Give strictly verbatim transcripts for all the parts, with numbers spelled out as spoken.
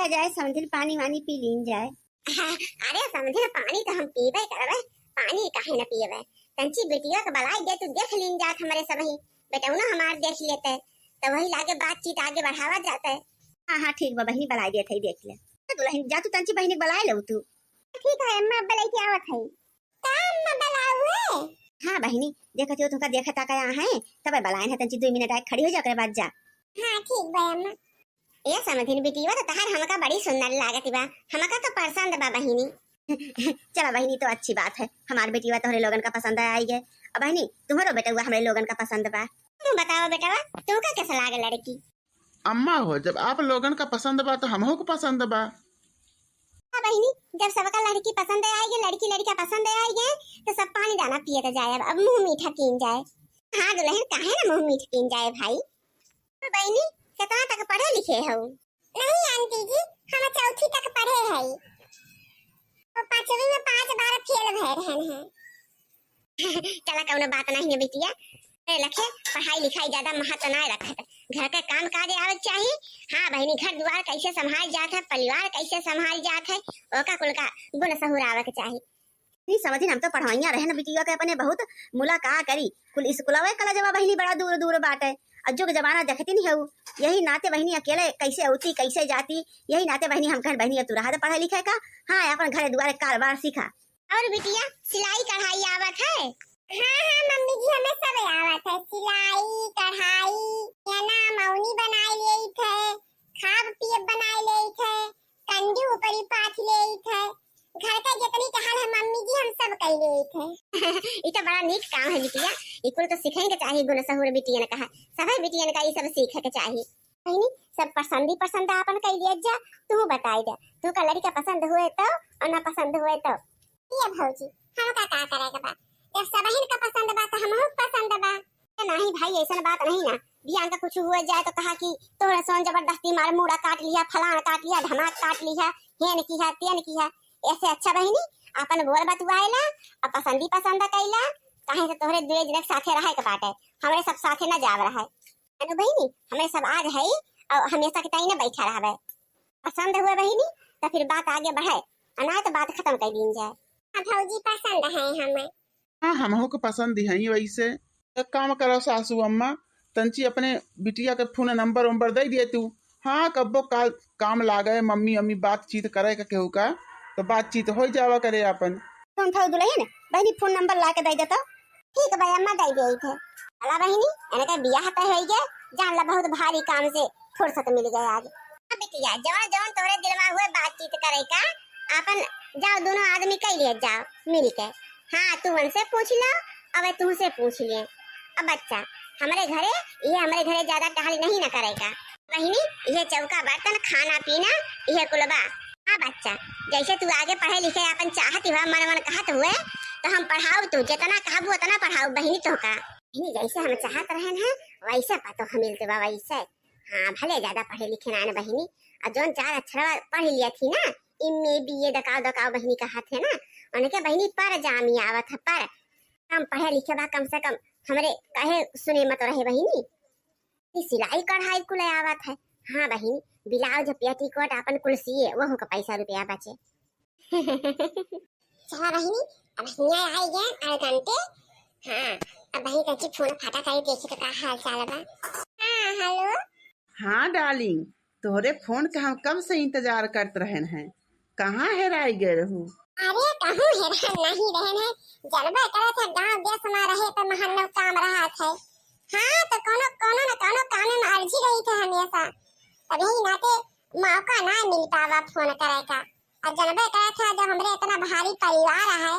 जाए समधिन, पानी वानी पी लीन जाए। अरे समधिन, पानी तो हम पीबे करबे, पानी काहे न पीबे। तंची बिटिया के बलाई दे, तू देख लीन जात हमरे सबही। बेटौना हमार देख लेते, तो वही लागे बातचीत आगे बढ़ावा जाते। हाँ, हाँ, ठीक बा बहिनी, बलाई देत है, देख ले। दुलहिन, जा तू तंची बहिनी के बलाई ले तू। ठीक है अम्मा, अब बलाई के आवत है। का अम्मा बलाऊ है? हाँ बहिनी, देखत हो तुमका देखत आ गया है, तब बलाइन है, तंची दुई मिनट आए खड़ी हो जा, ओकरे बाद जा। हाँ ठीक बा अम्मा। ए समधिन बिटिया तो तहार हमका बड़ी सुंदर लागत बा, हमका तो पसंद बा बहिनी। चला बहिनी, तो अच्छी बात है, हमार बेटिया तोहरे लोगन का पसंद आई गए। अब बहिनी, तुम्हारो बेटवा हमरे लोगन का पसंद बा। तुम बताओ बेटवा, तुमका कैसा लागे लड़की? अम्मा हो, जब आप लोगन का पसंद बा तो हमहू को पसंद बा। हाँ बहिनी, जब सबका लड़की पसंद आई गए, लड़की लड़का पसंद आई गए, तो सब पानी दाना पिए तो जाए, अब, अब मुंह मीठा कीन जाए। हाँ दुलहिन, काहे ना मुंह मीठा कीन जाए भाई। तो बहिनी, कितना तक पढ़े लिखे हो? नहीं आंटी जी, हम चौथी तक पढ़े हई। वो पांचवी में पांच बार फेल भय रहन है। चला, कौनो बात नहीं है बिटिया। ए लखे, पढ़ाई लिखाई ज्यादा महत्व ना रखत, घर का काम काज आवे के चाही। हाँ बहिनी, घर दुआर कैसे संभाल जात है, परिवार कैसे संभाल जात है, ओका कुल का गुण सहूर आवे के चाही। नहीं समझी, हम तो पढ़ाइया रहन बिटिया के अपने बहुत, मुला का करी, कुल स्कूलवे कॉलेजवा बहिनी बड़ा दूर दूर बाटे। अज्जो के जमाना देखती नहीं हऊ, यही नाते बहिनी अकेले कैसे औती, कैसे जाती, यही नाते बहिनी हम कहन बहिनी अब तू रहा दे पढ़े लिखे का। हाँ, अपन घरे दुआरे कारोबार सीखा। और बिटिया, सिलाई कढ़ाई आवत है? हाँ, हाँ, मम्मी जी, हमें सब आवत है, सिलाई, कढ़ाई, चना, मौनी बनाए लेइत है, खाब पियब बनाए लेइत है, कंडी ऊपरी पाथ लेइत है, घर का जितनी कहल है मम्मी जी, हम सब कई लेइत है। ई तो बड़ा नीक काम है बिटिया, ई कुल तो सीखे के चाही गुण सहूर बिटियन का है, सभी बिटियन का ई सब सीखे के चाही। बहिनी, सब पसंदी पसंद आपन कई लिया जा, तू बताई दे, तू का लड़का पसंद हुए तो और ना पसंद हुए तो। ये भौजी, हमका का करे के बा? जब सबहिन का पसंद बा, त हमहू के पसंद बा। ए, नाही भाई, ऐसन बात नहीं ना। बियान का कुछ हुआ जाए तो कहा कि तोहरे सोन जबरदस्ती मार मुड़ा काट लिया, फलान काट लिया, धमाक काट लिया, हेन किहा, तेन किहा। ऐसे अच्छा बहिनी, आपन बोल बतुआइला, अब पसंदी पसंद कइला, काहे से तोहरे दुए जनक साथे रहे के बाटे, हमरे सब साथे न जाव रहे। अनु बहिनी, हमरे सब आज है और हमेशा के ताई न बैठा रहबे। पसंद हुए बहिनी, तो फिर बात आगे बढ़े, और ना तो बात खत्म कर दीन जाए। हाँ भौजी, पसंद है हमें। हाँ, हमहू के पसंद ही है वैसे। एक काम करो सासू अम्मा, तंची अपने बिटिया के फोन नंबर उम्बर दे दिए तू। हाँ, कब्बो का, काम लागे, मम्मी अम्मी बातचीत करे के केहू का, तो बातचीत हो जावा करे आपन। सुन थौ दुलहिन, बहिनी फोन नंबर ला के दे दे तो। ठीक बा अम्मा, दे दे थे। चला बहिनी, इनके बियाह तय हो गए, जान ला बहुत भारी काम से फुर्सत मिल गए आज। हाँ बिटिया, जवन जवन तोहरे दिलवा हुए बातचीत करे का, आपन जाओ दोनों आदमी कई लिए जाओ मिल के। हाँ, तू उनसे पूछ लो, अब तुमसे पूछ लिए। अब बच्चा, हमरे घरे, ये हमरे घरे ज्यादा टहल नहीं न करे का। बहिनी, ये चौका बर्तन, खाना पीना, ये कुल बा। हाँ बच्चा, जैसे तू आगे पढ़े लिखे आपन चाहत हुआ, मन मन कहत हुए, तो हम पढ़ाऊ तू, जितना कहबू उतना पढ़ाऊ बहिनी तोहका। बहिनी, जैसे हम चाहत रहन है, वैसे पतो हम मिलते बा वैसे। हाँ, भले ज्यादा पढ़े लिखे ना न बहिनी, और जौन चार अक्षरवा पढ़ लिया थी ना, इम्मे बीए दकाव दकाव बहिनी कहत है ना, उनके बहिनी पर जामी आवत है, पर। कम पढ़े लिखे बा, कम से कम हमरे कहे सुने मत रहे बहिनी। ई सिलाई कढ़ाई कुल आवत है। हाँ बहिनी, ब्लाउज पेटीकोट आपन कुल सिए, वहू का पैसा रुपया बचे। चला बहिनी, अब हियाँ आई गए अड़गंटे। हाँ, अब वही करके फोन फाटा करी, देखी तो का हाल चाल बा। हाँ, हेलो। हाँ डार्लिंग, तोहरे फोन के हम कब से इंतजार करत रहन हैं, कहाँ हेराई गए रहू? अरे कहूँ हेरान नहीं रहन है, जनबे करत है गाँव देश में रहे तो महन्नो काम रहत है। हाँ तो कोनो कोनो न कोनो काम में अर्जी रही थे हमेशा, तब यही नाते मौका ना मिल पावा फोन करे का। और जनबे करत है, जब हमरे इतना भारी परिवार है,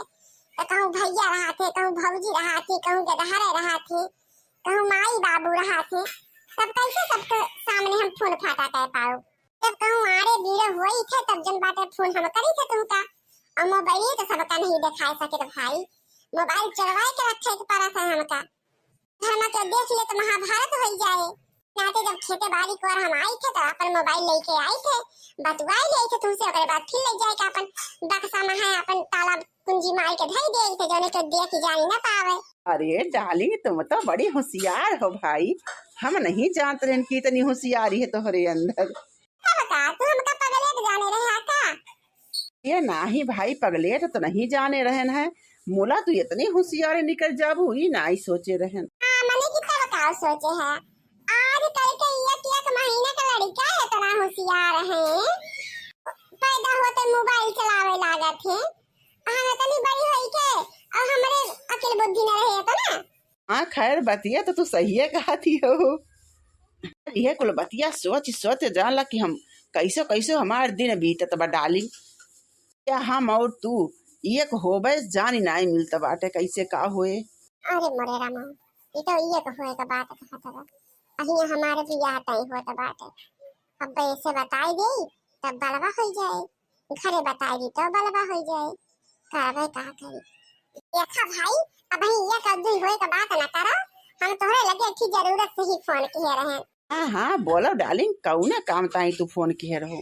तो कहूँ भैया रहा थे, कहूँ भौजी रहा थे, कहूँ गदहरे रहा थे, कहूँ माई बाबू रहा थे, तब कैसे सबके सामने हम फोन फाटा कर पाओ? जब कहूँ आरे बीरो होई थे, तब जन बाटे फोन हम करी थे तुमका। और मोबाइल तो सबका नहीं दिखाए सके तो भाई, मोबाइल चलवाए के रखे के पड़ा था हमका। घर में केहू देख ले तो महाभारत होई जाए। नाते जब खेते बाड़ी को हम आई थे तो अपन मोबाइल लेके आई थे, बतुआई ले थे तुमसे, ओकरे बाद फिर ले जाए के अपन बक्सा में है, अपन ताला कुंजी मार के धई दे थे, जोने केहू देख जान न पावे। अरे डार्लिंग, तुम तो बड़ी होशियार हो भाई, हम नहीं जानत रहन कि इतनी होशियारी है तोहरे अंदर। तब का, तू हमका पगले ए नाही भाई, पगलेट तो नहीं जाने रहन है, मोला तू इतनी होशियार निकल जाबू, ई नाही सोचे रहन। हाँ, मने कि तब का सोचे है, आजकल के एक एक महीना के लड़का इतना होशियार है, पैदा होते मोबाइल चलावे लागत है। हम इतनी बड़ी होई के और हमरे अकिल बुद्धि न रहे तो ना। हाँ, खैर, बतिया तो तू सहिए कहत ही हो। इहे कुल बतिया सोच सोच जान ला कि हम कैसो कैसो हमार दिन बीतत बा डार्लिंग। क्या हम और तू एक होबे जान ही नाई मिलत बाटे, कैसे का होए। अरे मोरे रामा, ई तो एक होए का बात कहत बा। अहिया हमारे बियाह तय होत बाटे। अब ऐसे बताई देई, तब बलवा होई जाए। घरे बताई दी तो बलवा होई जाए। करबे का करी। देखा भाई, अब ये कद्दू होए का बात ना करो। हम तोहरे लगे अच्छी जरूरत से ही फोन किए रहे। हाँ, हाँ, बोलो डार्लिंग, कौना काम ताई तू फोन किए रहो?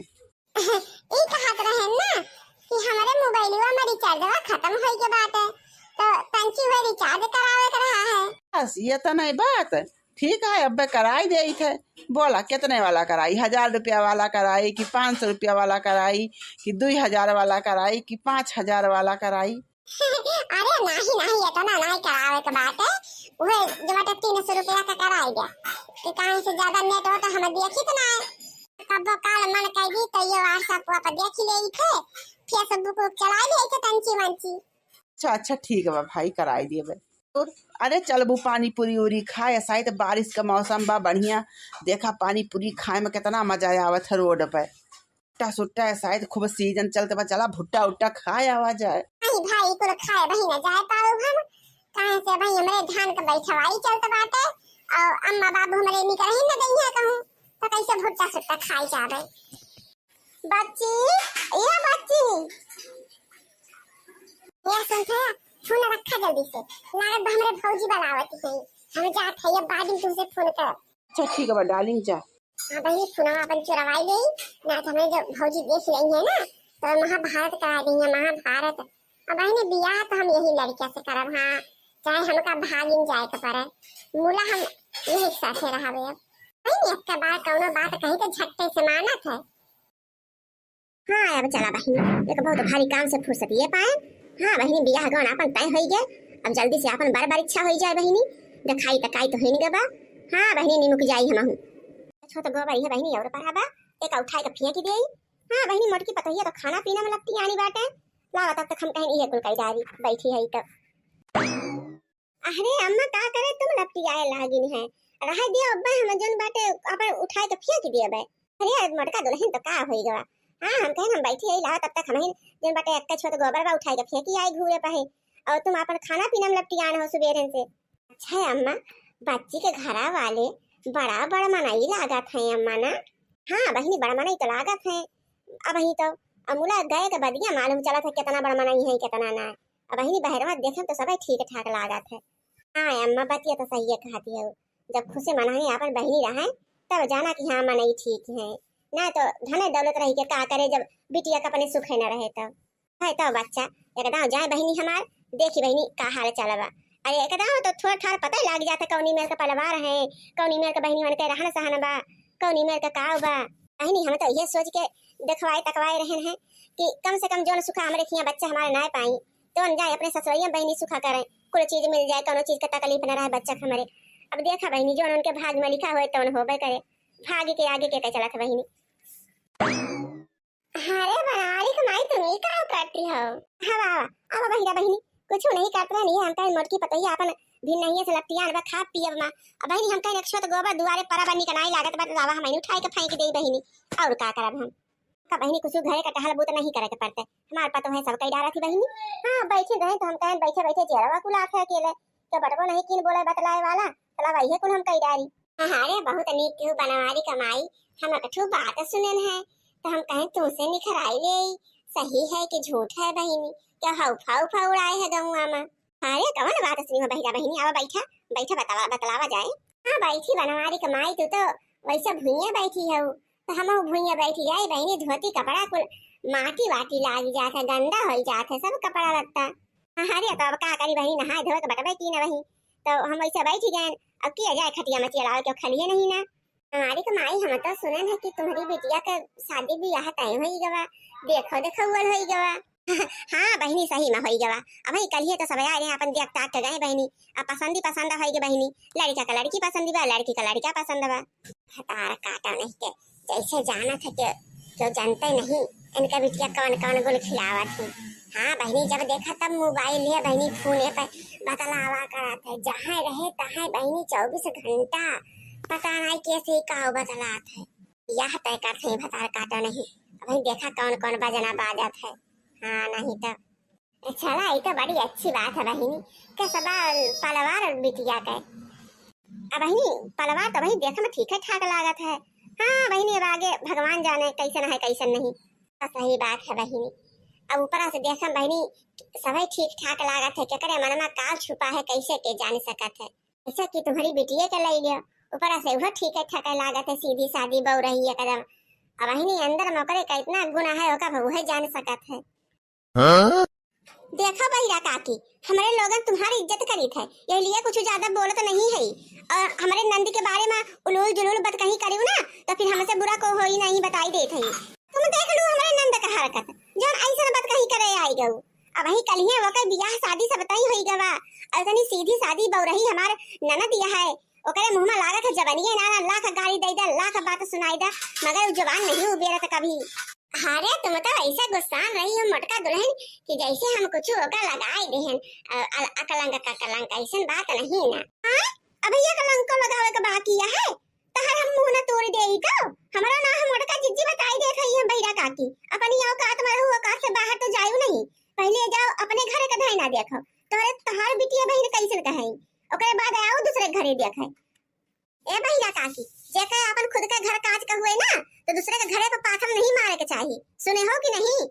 ई कहत रहे ना कि हमरे मोबाइलवा में रिचार्जवा खत्म होई के बाटे, तो तंची हुए रिचार्ज करावे के रहा है। बस, ये तो नहीं बात। ठीक है, अब्बे कराई देइत है। बोला, कितने वाला कराई? हजार रुपया वाला कराई कि पाँच सौ रुपया वाला कराई कि दुई हजार वाला कराई कि पाँच हजार वाला कराई? अरे नाही, नाही, इतना नाही करावे के बाटे। उहे जो बाटे तीन सौ रुपया का कराई दे। कि काहे से ज्यादा नेट हो तो हम देखी तो ना। कब्बो काल मन कह दी तो ये WhatsApp पर देखी ले थे, Facebook चला ले थे तंची मंची। अच्छा, अच्छा, ठीक बा भाई, कराई देबे। और अरे चलबू पानी पूरी उरी खाए, साइत बारिश का मौसम बा बढ़िया, देखा पानी पूरी खाए में कितना मजा आवत है रोड पे। भुट्टा सुट्टा है, साइत खूब सीजन चलत बा, चला भुट्टा उट्टा खाए आवा जाए। नहीं भाई, कुल खाए बही न जाए पाऊ हम, काहे से भाई हमरे धान के बैठवाई चलत बाटे और अम्मा बाबू हमरे निकरही न दइहे कहूँ, तो कैसे भुट्टा सुट्टा खाए जाबे। बच्ची, ए बच्ची, या संध्या, फोन रखा जल्दी से, लागत बा हमरे भौजी बुलावत है, हम जात है, अब बाद में तुमसे फोन करब। अच्छा ठीक बा डार्लिंग, जा। हाँ बहिनी, फोनवा अपन चोरवाई ले, ना तो हमें जो भौजी देख रही है ना, तो महाभारत करा दी है, महाभारत। अब बहिनी बियाह तो हम यही लड़किया से करब, हाँ, चाहे हमका भागिन जाए के पड़े, मूला हम यही साथे रहबे। अब बहिनी एक बार कौनो बात कही तो झट्टे से मानत है। हाँ, अब चला बहिनी, एक बहुत भारी काम से फुर्सत ये पाए। हाँ बहिनी, बियाह गौन आपन तय होई गए, अब जल्दी से आपन बार बार इच्छा होई जाए बहिनी, देखाई तकाई तो होई नहीं बा। हाँ बहिनी, निमुक जाई हमहू। छोट गोबर है बहिनी और पड़ा बा, एक उठाए के फेंक देई। हाँ बहिनी, मोटकी पतोहिया तो खाना पीना में लपटी आनी बाटे, लावा तब तक हम कहीं ये कुल कई डारी बैठी है तब। अरे अम्मा, का करे तुम लपटियाए लागिन है? रहे दियो अब्बा, हम जन बाटे अपन उठाए के फेंक दिए बे। अरे मोटका दुल्हन तो का होई गवा? हाँ, हम कहेन हम बैठी है, लावा तब तक हम ही जन बाटे एक छोट गोबर बा उठाए के फेंकी आई घूरे पे है। और तुम अपन खाना पीना में लपटियान हो सुबेरन से। अच्छा अम्मा, बच्ची के घरा वाले बड़ा बड़ा मनई लागत है अम्मा ना? हाँ बहिनी, बड़ा मनई तो लागत है। अब ही तो अमूला गए के बदिया मालूम चलत है कितना बड़ा मनई है, कितना ना। अब बहिनी बहरवा देखे तो सब ठीक ठाक लागत है। हाँ अम्मा, बतिया तो सही है कहती है, जब खुशे मनाए अपन बहिनी रहे तब जाना कि हाँ मनई ठीक है, ना तो धन दौलत रही के का करे जब बिटिया का अपने सुखे न रहे तब। है तो बच्चा, एकदम जाए बहिनी हमार, देखी बहिनी का हाल चाल बा। अरे एकदम तो थोड़ा थार पता ही लाग जाता कौनी मेर का परिवार है, कौनी मेर का बहिनी मन के रहन सहन बा, कौनी मेर का काव बा। बहिनी हम तो ये सोच के देखवाए तकवाए रहन है कि कम से कम जोन सुखा हमरे खिया बच्चा हमारे ना पाई, तो हम जाए अपने ससुरैया बहिनी सुखा करें, कुल चीज मिल जाए, कौनो चीज का तकलीफ न रहे बच्चा के हमरे। अब देखा बहिनी, जोन उनके भाग में लिखा होए तौन होबे करे, भाग के आगे के, के चलत बहिनी। अरे बनारी के माई, तुम ही का करती हो? हवा, हवा, अब बहिरा बहिनी, कुछ नहीं करत रहनी, हम कहे मोटकी पतोहिया अपन भिन नहीं से लपटियान बा, खा पियब माँ। अब बहिनी हम कहे एक छोट गोबर दुआरे परा बा, निक नाई लागत बा, लावा हम उठाए के फेंक दे बहिनी, और का करब हम? का बहिनी, कुछ घरे का टहल बूत नहीं करे के पड़ते, हमार पतो है सब कई डारा थी बहिनी। हाँ, बैठे रहे तो हम कहें बैठे बैठे जेरवा कुलात है अकेले, तो बटबो नहीं कीन बोले बतलाए वाला, चला वही कुल हम कई डारी। हाँ, हाँ रे, बहुत नीक केहू बनवारी कमाई, हम एक ठू बात सुनन है, तो हम कहें तुमसे निखराई ले, सही है कि झूठ है बहिनी, क्या हाउ फाउ फाउ उड़ाए है गौवा में? अरे कौन बात सुनी हो बहिरा बहिनी, आवा बैठा, बैठा बतावा, बतलावा जाए। हाँ बैठी बनवारी कमाई, तू तो वैसे भुइया बैठी हो, तो हम भुइया बैठी जाए बहिनी, धोती कपड़ा कुल माटी वाटी लाग जात है, गंदा हो जात है सब कपड़ा लत्ता। अरे तो अब का करी बहिनी, नहाए धोए के बटबे की ना वही, तो हम वैसे बैठी गए। अब किया जाए, खटिया में चलावे के खलिए नहीं ना। हमारी के माई, हम तो सुने हैं कि तुम्हारी बिटिया के शादी ब्याह तय होई गवा, देखो देखो हुअल होई गवा। हाँ बहिनी, सही में होई गवा। अबही कलिए तो सब आए रहे, अपन देख ताक के गए बहिनी। अब पसंद ही पसंद होई गए बहिनी, लड़का का लड़की पसंद बा, लड़की का लड़का पसंद बा। भतार काटा नहीं के, जैसे जानत है के, क्यों जानते नहीं इनका बिटिया कौन कौन गुल खिलावत है। हाँ बहिनी, जब देखा तब मोबाइल है बहिनी, फोने पे बतलावा करत है, जहाँ रहे तहाँ बहिनी चउबीस घंटा पता नहीं कैसे का बतलात है। यह तय करते हैं भतार काटा नहीं, अबही देखा कौन कौन बजना बाजत है। हाँ नहीं तो चला, ई तो बड़ी अच्छी बात है बहिनी, के सबा पलवार बिटिया के। अब बहिनी, पलवार तो बहिनी देखे में ठीक है ठाक लागत है। हाँ बहिनी, अब आगे भगवान जाने कैसन है कैसन नहीं। तो सही बात है बहिनी। अब ऊपरा से देखे में बहिनी सबै ठीक ठाक लागत है, केकरे मनमा का छुपा है कैसे के जान सकत है। ऐसा कि तुम्हारी बिटिया के लई लियो, ऊपरा से वह ठीक है ठाक लागत है, सीधी सादी बहू रही एकदम। अब बहिनी अंदर में ओकरे का इतना गुण है, ओका वह जान सकत है। हाँ? देखो बहिरा काकी, हमरे लोगन तुम्हारी इज्जत करीत है, यही लिए कुछ ज्यादा बोलत नहीं है। और हमरे नंद के बारे में उलूल जुलूल बतकही करियो ना, तो फिर हमसे बुरा को होई नहीं, बताई देत है। तुम देख लू हमरे नंद का हरकत, जौन ऐसन बतकही करे आई गऊ। अबही कलिए ओकर बियाह शादी सब तय होई गवा, और इतनी सीधी सादी बौरही हमार ननद यह है, ओकरे मुंह में लागत है जबनिये ना, ना लाख गाली दे दे, लाख बात सुनाई दे, मगर उ जबान नहीं उबेरत कभी। अरे तुम तो ऐसे गुस्सान रही हो मोटका दुल्हन कि जैसे हम कुछ ओका लगाई देहन, अ-, अ-, अकलंक का कलंक, ऐसन बात नहीं ना। हाँ? अबही अकलंक को लगावे के बाकी है? तहर हम मुंह न तोड़ देई का? हमरा ना हम मोटका जिज्जी बताई देत हई हम बहिरा काकी। अपनी औकात में रहू, औकात से बाहर तो जायू नहीं। पहले जाओ अपने घर का धाई ना देखो। तोहरे, तोहार बिटिया बहिन कैसन कहे? ओकरे बाद आओ दूसरे घरे देखे। ए बहिरा काकी, जेकर अपन खुद का घर काज का हुए ना, तो दूसरे के घरे पर पाथर नहीं मारे के चाही। सुने हो कि नहीं?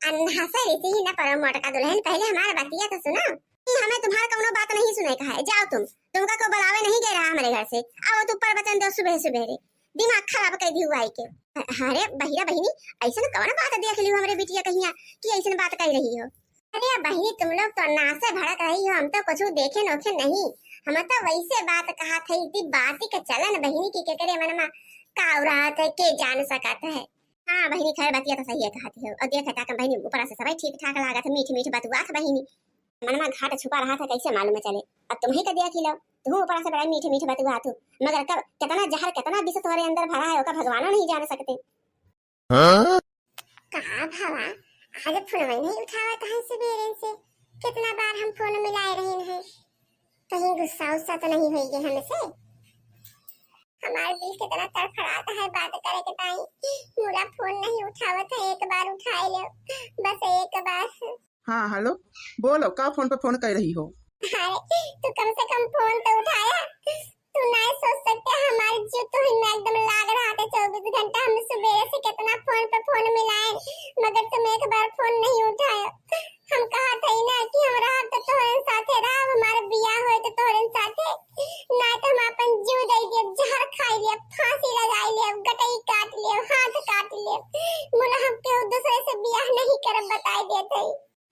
अन्ना से रीति ही न परो मोटका दुल्हन, पहले हमार बतिया तो सुनो। कि हमें तुम्हार कौनो बात नहीं सुने का है, जाओ तुम, तुमका को बुलावे नहीं गए रहा हमारे घर से। आओ तू प्रवचन दो सुबह सुबह रे, दिमाग खराब कर दी हुआ है के। अरे बहिरा बहिनी, ऐसन कौन बात देख लियो हमरे बिटिया कहिया कि ऐसन बात कह रही हो? अरे बहिनी, तुम लोग तो नासे भड़क रही हो, हम तो कुछ देखे नोखे नहीं, हम तो वैसे बात कहा थे, इतनी बाती के चलन बहिनी की केकरे मन में का रहा थे, के जान सकत है। हाँ बहिनी, खैर बतिया तो सही है कहती हो। और देख ताक बहिनी, ऊपर से सबै ठीक ठाक लागत है, मीठ मीठ बतुआत बहिनी। मनमा घाट छुपा रहा था, कैसे मालूम चले? अब तुम्हें का दिया खिलाओ, तुम ऊपर से बड़ा मीठ मीठ बतुआत हो, मगर कब कितना जहर, कितना विष तुम्हारे अंदर भरा है, ओका भगवानो नहीं जान सकते। हाँ? का भवा, आज फोन नहीं उठावत है सुबेरे से? कितना बार हम फोन मिलाए रहे हैं, कहीं गुस्सा उस्सा तो नहीं होई गए हमसे? हमार दिल कितना तड़फड़ात है बात करे के ताई, मुला फोन नहीं उठावत है, एक बार उठाए ले, बस एक बार। हाँ, हेलो, बोलो, का फोन पे फोन कर रही हो? अरे, तू कम से कम फोन तो उठाया। तू नहीं सोच सकते, हमारे जो तो ही में एकदम लाग रहा था चउबीस घंटा। हम सुबह से कितना फोन पे फोन मिलाए, मगर तुम एक बार फोन नहीं उठाया। हम कहा थे ना कि हम रहब तो तोहरे साथे रहब, हमारे बियाह होए तो तोहरे साथे, ना तो हम अपन जीव दे दिए, जहर खाई लिए, फांसी लगाई लिए, गटई काट लिए, हाथ काट लिए, मुला हम केहू दूसरे से बियाह नहीं करब, बताई देत है।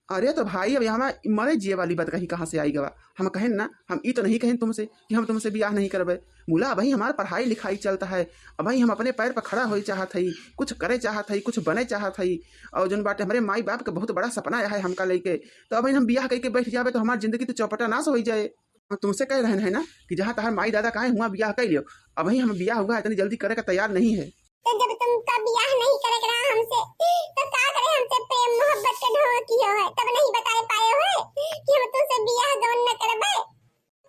अरे तो भाई, अब यहाँ मरे जिए वाली बतकही कहाँ से आई गवा? हम कहेन ना, हम ई तो नहीं कहेन तुमसे कि हम तुमसे बियाह नहीं करबे। मुला, अबही हमार पढ़ाई लिखाई चलता है, अबही हम अपने पैर पर खड़ा होई चाहत हई, कुछ करे चाहत हई, कुछ बने चाहत हई। और जौन बाटे हमरे माई बाप के बहुत बड़ा सपना है हमका लेके, तो अबही हम बियाह करके बैठ जाबे तो हमार जिंदगी तो चौपटा नाश होई जाए। हम तुमसे कह रहन है ना कि जहाँ तहार माई दादा काहे हुआ बियाह कर लियो, अबही हम बियाह हुआ इतनी जल्दी करे का तैयार नहीं है। तो जब तुमका बियाह नहीं करे के रहा हमसे, तो का करे हमसे प्रेम मोहब्बत के ढोंग कियो है, तब नहीं बताए पाए हो कि हम तुमसे बियाह गौन न करबे?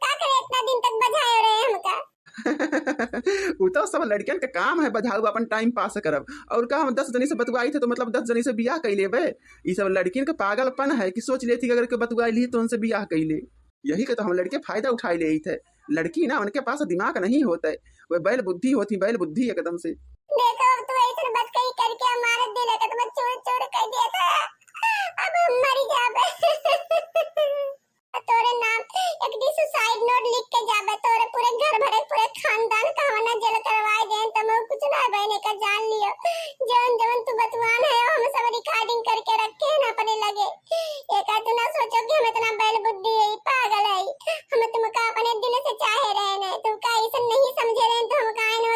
का करे इतना दिन तक बझाए रहे हमका? उ तो सब लड़कियन के काम है, बझाऊ अपन टाइम पास करब। और का हम दस जनी से बतुआई थे तो मतलब दस जनी से बियाह कर लेबे? ई सब लड़कियन के पागलपन है कि सोच लेती कि अगर के बतुआई ली तो उनसे बियाह कर ले। यही के तो हम लड़के फायदा उठाई लेइत है। लड़की ना, उनके पास दिमाग नहीं होता है, वे बैल बुद्धि होती, बैल बुद्धि एकदम से। देखो, अब तू ऐसन बतकही करके हमारे दिल एकदम चूर चूर कर दिया था, अब हम मर जाबे। तोरे नाम एक डी सुसाइड नोट लिख के जाबे, तोरे पूरे घर भरे, पूरे खानदान का हम ना जेल करवाए देन, तुम कुछ ना बहने का जान लियो। जौन जौन तू बतवान है, हम सब रिकॉर्डिंग करके रखे हैं अपने लगे। एक तू ना सोचो कि हम इतना बैल बुद्धि है, पागल है। हम तुमका अपने दिल से चाहे रहे न, तुमका ऐसा नहीं समझे रहे तो हम काहे न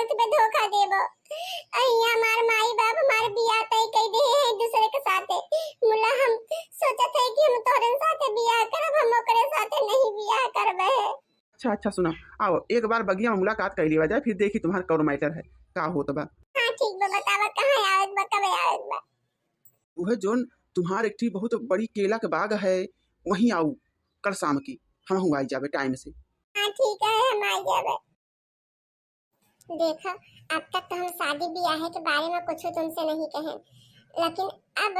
कह दे है दूसरे के साथे। मुला हम सोचत है कि हम तोहरे साथे बियाह करब, हम ओकरे साथे नहीं बियाह करबे। अच्छा, अच्छा, सुना, आओ, एक बार बगिया में मुलाकात कर लिया जाए, फिर देखी तुम्हार कौन matter है, का होत बा। हाँ, ठीक बा, बतावा, कहाँ आवे के बा, कब आवे के बा? उहे जोन तुम्हार एक ठी बहुत बड़ी केला के बाग है, वहीं आऊ, कल शाम की, हम हुआ आई जाबे time से। हाँ, ठीक है, हम आ जाबे। देखा, अब तक तो हम शादी ब्याह के बारे में कुछ तुमसे नहीं कहे, लेकिन अब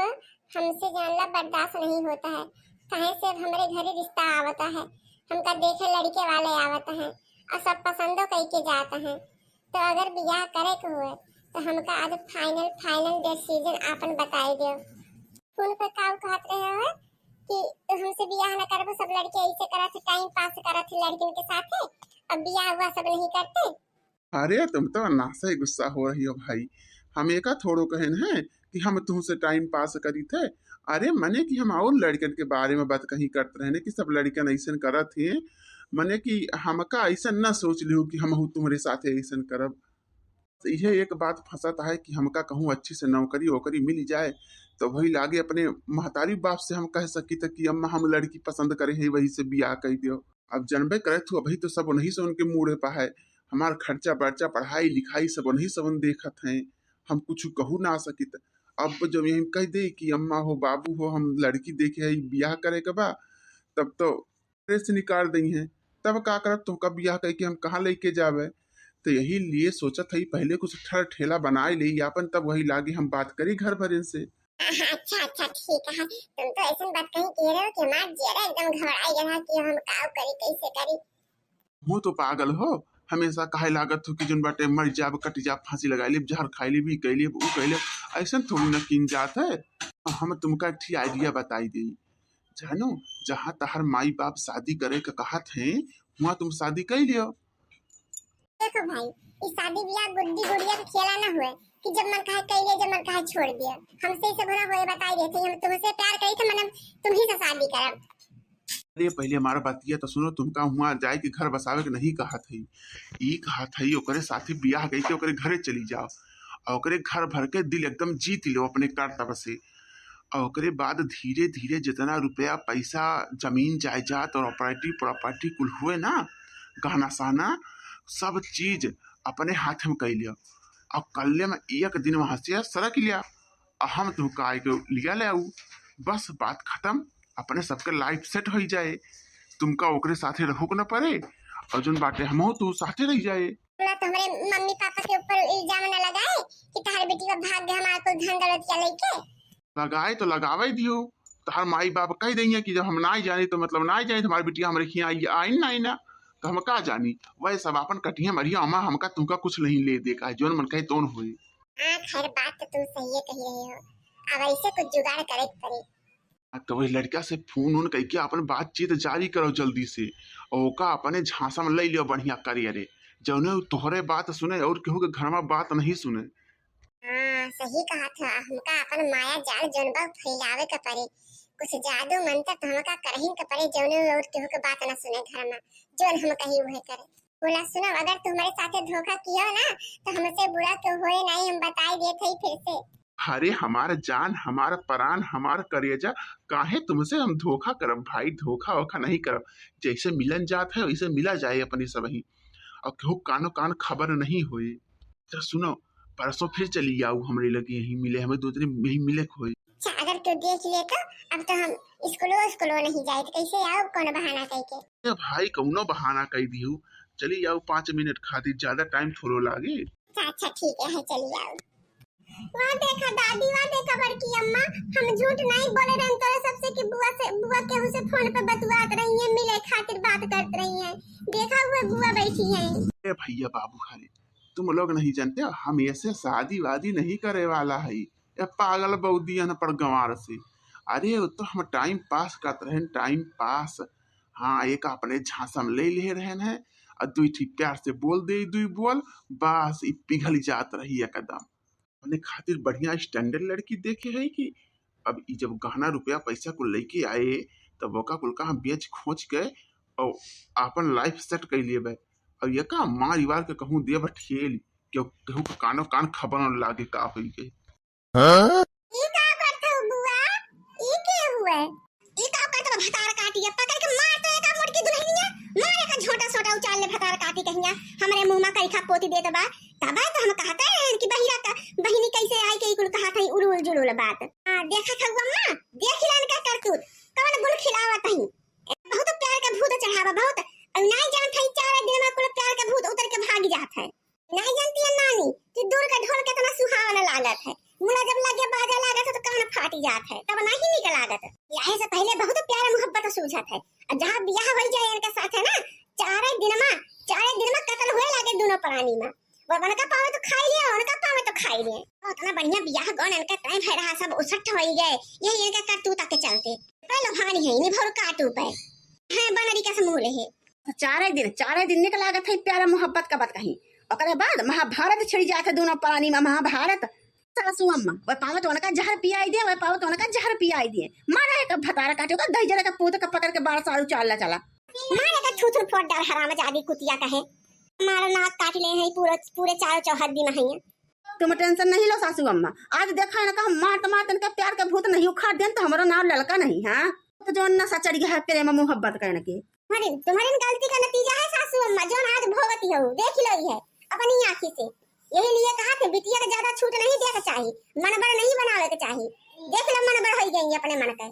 हमसे जानला बर्दाश्त नहीं होता है। काहे से अब हमरे घरे रिश्ता आवता है, हमका देखे लड़के वाले आवता है और सब पसंदो कई के जाता है। तो अगर ब्याह करे के हुए तो हमका आज final, final decision आपन बताई दो। फोन पे का कहत रहे हो कि तू हमसे बियाह न करबो, सब लड़के ऐसे करत है, time pass करत है लड़किन के साथे, अब बियाह हुआ सब नहीं करते। अरे, तुम तो अन्ना से ही गुस्सा हो रही हो भाई। हम एका थोड़ो कहन है कि हम तुमसे time pass करी थे। अरे, मने कि हम और लड़कन के बारे में बात कहीं करत रहने कि सब लड़कन ऐसन करत हैं, मने कि हमका ऐसन न सोच लियो कि हमहू तुम्हरे साथे ऐसन करब। तो यह एक बात फंसत है कि हमका कहूँ अच्छी से नौकरी वोकरी मिल जाए, तो वही लागे अपने महतारी बाप से हम कह सकी थे कि अम्मा, हम लड़की पसंद करे है, वही से बियाह कर दियो। अब जनबे करे तू, अभी तो सब उन्हीं से उनके मूड़े पा है, हमार खर्चा बर्चा, पढ़ाई लिखाई सब उन्हीं से उन देखत हैं, हम कुछ कहू ना सकित। अब जब यही कह दे कि अम्मा हो, बाबू हो, हम लड़की देखे है, बियाह करे के बा, तब तो घरे से निकाल दई हैं। तब का करब, तोहका बियाह करके हम कहाँ लेके जाबे? तो यही लिए सोचत हई, पहले कुछ ठर ठेला बनाए ले आपन, तब वही लागे हम बात करी घर भरन से। अच्छा, अच्छा, ठीक है। तुम तो ऐसन बात कहीं कह रहे हो कि हमार जियरा एकदम घबराई गया कि हम का करी, कैसे करी। हो तो पागल हो, हमेशा कहे लागत हो कि जोन बाटे मर जाब, कट जाब, फांसी लगा लेब, जहर खाई लेब, ई कई लेब, ऊ कई लेब। ऐसन थोड़ी ना किन जात है। हम तुमका एक ठी idea बताई देई। जानो, जहाँ तहार माई बाप शादी करे के कहत हैं, वहाँ तुम शादी कर लियो। देखो भाई, ई शादी ब्याह गुड्डी गुड़िया के खेला ना हुए कि जब मन कहे कर लियो, जब मन कहे छोड़ दियो। हमसे इसे भला होए बताई देते, हम तुमसे प्यार करी थे, मतलब तुम ही से शादी करब। अरे, पहले हमारा बतिया तो सुनो, तुमका हुआ जाए के घर बसावे के नहीं कहत हई। ई कहत हई, ओकरे साथे बियाह कइके ओकरे घरे चली जाओ और ओकरे घर भर के दिल एकदम जीत लो अपने करतब से। और ओकरे बाद धीरे धीरे जितना रुपया, पैसा, जमीन, जायदाद और property, property कुल हुए ना, गहना सहना, सब चीज अपने हाथ में कइ लियो। और कल्ले में एक दिन वहां से सरक लिया, और हम तुमका आए के लिया ले आऊ। बस बात खत्म, अपने सबके life set होइ जाए, तुमका ओकरे साथे रहू के न पड़े, और जोन बाटे हमहू तू साथे रह जाए। बोला तो हमरे मम्मी पापा के ऊपर इल्जाम न लगाए कि तहार बेटी का भाग गए, हमार कुल धन दौलत या लइके। लगाए तो लगावे दियो, तहार माई बाप कह देइए कि जब हम ना जानी तो मतलब ना जानी, हमारी बिटिया हमरे खिया आई, आई ना, आई ना, तो हम का जानी। वह सब अपन कटिए मरिया, अमा हमका तुमका कुछ नहीं ले दे का, जोन मन कहे तोन होए। हाँ, खैर बात तो तुम सही कही रहे हो, अब ऐसे कुछ जुगाड़ करे के पड़े। आ, तो वही लड़का से फोन उन कइके अपन बातचीत जारी करो जल्दी से, और ओका अपने झांसा में ले लियो बढ़िया करिए रे, जौने उ तोहरे बात सुने और केहू के घर में बात नहीं सुने। हाँ, सही कहा था, हमका अपन माया जाल जौन बा फैलावे के पड़े, कुछ जादू मंत्र तो हमका करही के पड़े, जौने और केहू के बात न सुने घर में, जौन हम कही उहे करे। बोला सुनो, अगर तू हमारे साथे धोखा किया ना तो हमसे बुरा क्यों होए नहीं, हम बताई देत हई फिर से। अरे हमार जान, हमार परान, हमार करेजा, काहे तुमसे हम धोखा करब भाई? धोखा वोखा नहीं करब, जैसे मिलन जात है वैसे मिला जाए अपने सबही, और केहू कानो कान खबर नहीं होए। तो सुनो, परसों फिर चली आऊ हमरे लगे यहीं मिले, हमें दो दिन यहीं मिले के होए। अच्छा, अगर तू देख ले तो अब तो हम स्कूलो स्कूलो नहीं जाए, तो कैसे आऊ, कौन बहाना कह के? ए भाई, कौनो बहाना कह दियो, चली आऊ पाँच मिनट खातिर, ज्यादा time थोड़ो लागे। अच्छा, अच्छा, ठीक है, है, चली आऊ। वाह देखा दादी, वाह देखा बड़की अम्मा, हम झूठ नहीं बोले रहन तोरे सबसे कि बुआ से, बुआ केहू से फोन पे बतुआत रही है, मिले खातिर बात करत रही है। देखा हुए बुआ बैठी है। ए भैया बाबू, अरे तुम लोग नहीं जानते हो, हम ऐसे शादी वादी नहीं करे वाला है। ए पागल बौदी अनपढ़ गंवार से। अरे वो तो हम time pass करत रहन, time pass। हाँ, एक अपने झांसा में ले ले रहन है, और दुई ठी प्यार से बोल दे, दुई बोल, बस ई पिघल जात रही एकदम। अपने खातिर बढ़िया standard लड़की देखे है कि अब ई जब गहना रुपया पैसा कुल लेके आए, तब ओका कुल का हम बेच खोच के और आपन life set कर लेबे। और ये का मार वार के कहूँ देब ठेल, केहू, केहू के कानो कान खबर न लागे का होई गए। हाँ? कुल बात। हाँ, देखत हऊ अम्मा, देख लेन का करतूत, कवन गुल खिलावत हई। ए, बहुत प्यार के भूत चढ़ावा, बहुत। अब नाहीं जानत हई, चार दिन मा कुल प्यार के भूत उतर के भाग जात है। नाहीं जानती है नानी कि दूर का ढोल कितना सुहावना लागत है, मुला जब लगे बाजे लागत है तो कान फाटी जात है, तब नाहीं निक लागत। ब्याहे से पहिले बहुत प्यार मोहब्बत सूझत है, और जहाँ बियाह होइ जाए इनके साथ है ना, चारे दिन मा, चारे दिन मा कत्ल होए लागे दोनों प्राणी मा। वो उनका पावे तो खाई लिए, उनका पावे तो खाई लिए। उतना बढ़िया बियाह गौन इनका तय भय रहा, सब उसठ होइ गए, यही इनका करतूता के चलते। पहले हानि है, इन्हीं भर काटू पे। हैं, बनरी का समूह है। तो चारे दिन, चारे दिन निक लागत है प्यार मोहब्बत का बात कहीं। ओकरे बाद महाभारत छिड़ जात है दोनों प्राणी मा, महाभारत। सासू अम्मा, वह पावे तो उनका जहर पियाई दे, वह पावे तो उनका जहर पियाई दे। मारा है का भतारा काटे का, दही जरा का पूत का पकड़ के बारह सारू चाल ला चला। मारे का थूथू फोड़ डार हरामजादी कुतिया कहे। मारो नाक काट ले हैं पूरे, पूरे चारों चौहद्दी मा है। तुम tension नहीं लो सासू अम्मा, आज देखा है ना का हम मारत मारत इनका प्यार का भूत नहीं उखाड़ देन तो हमारा नाम ललका नहीं, हाँ? तो जो नशा चढ़ गया है प्रेम मोहब्बत का इनके। तुम्हारी, तुम्हारी इन गलती का नतीजा है सासू अम्मा, जो आज भोगती हो, देख लो ही है अपनी आँखी से। यही लिए कहा थे बिटिया का ज्यादा छूट नहीं देवे के चाही, मनबड़ नहीं बनावे के चाही। देख लो मनबड़ होइ गई अपने मन के।